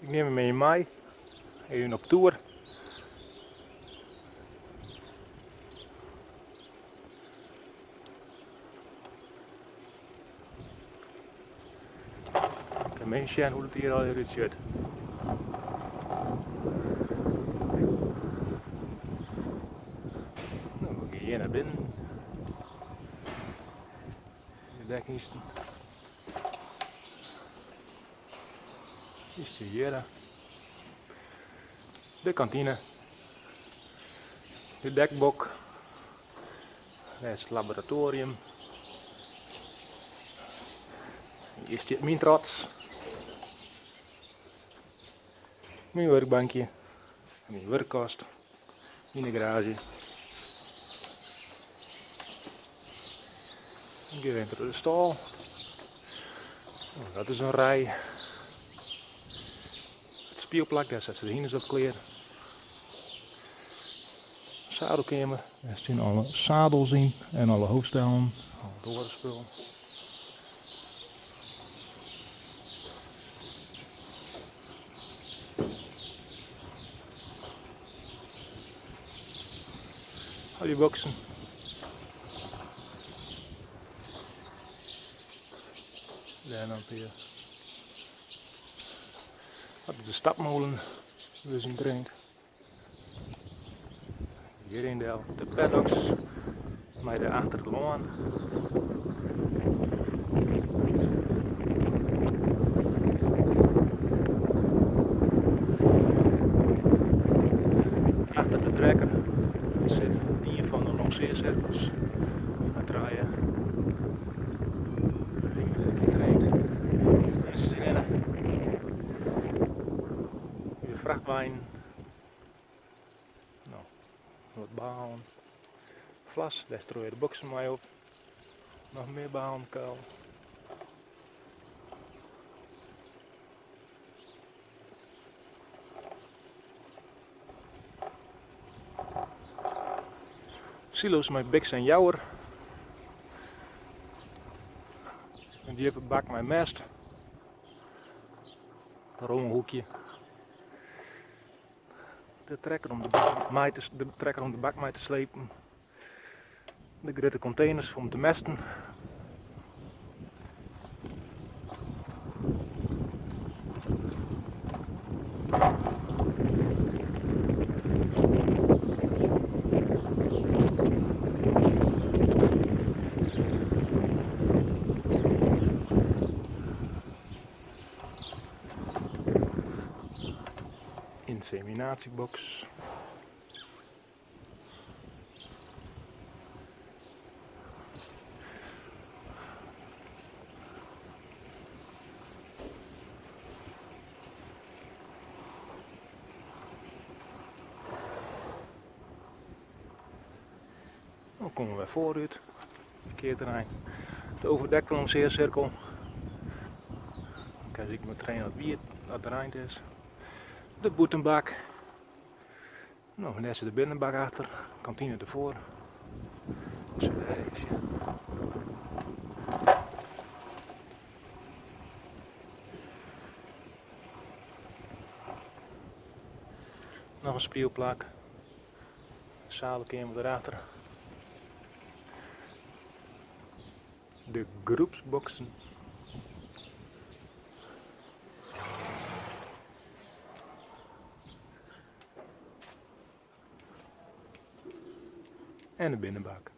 Ik nim him mei, even op toer. Kin men sjen hoe't it hjir allegear útsjocht. No, we gean hjir nei binnen. De dekhynsten. Is te hjirre. De kantine. De dekbok. Dêr is it laboratoarium. Hjir stiet myn trots. Myn wurkbankje. Myn wurkkast. Yn de garaazje. Dan gean we even troch de stâl. Oh, dat is in rij. It spielplak, dêr sette se de hynders op klear. Sadelkeamer, dêr stean alle sadels yn en alle hoofdstellen, al it oare spul. Al die boksen. Dêr noch in pear. Dat is de stapmolen, dus yn Drinte. Hjir yn del de paddocks mei de achter it lân. Achter de trekker sit ien fan de longearsirkels fan trije. De frachtweinen. No, wat balen. Flas, dêr strooi je de boksen mei op. Noch mear balen kuil. Silo's mei biks en jouwer. In djippe bak mei mest. Rommelhoekje. De trekker om de bak mei te, de trekker om de bak mei te slepen. De grutte konteners om te mesten. Inseminatiebox. Dan komme we foarút. Parkearterrein. De overdekte longearsirkel. Dan kin ik mei trainen wat wiet, dat reind is. De bûtenbak. No, en dêr sit de binnenbak achter. Kantine derfoar. Sille we even sjen. Noch in spielplak. Sadelkeamer derachter. De groepsboksen. En de binnenbak.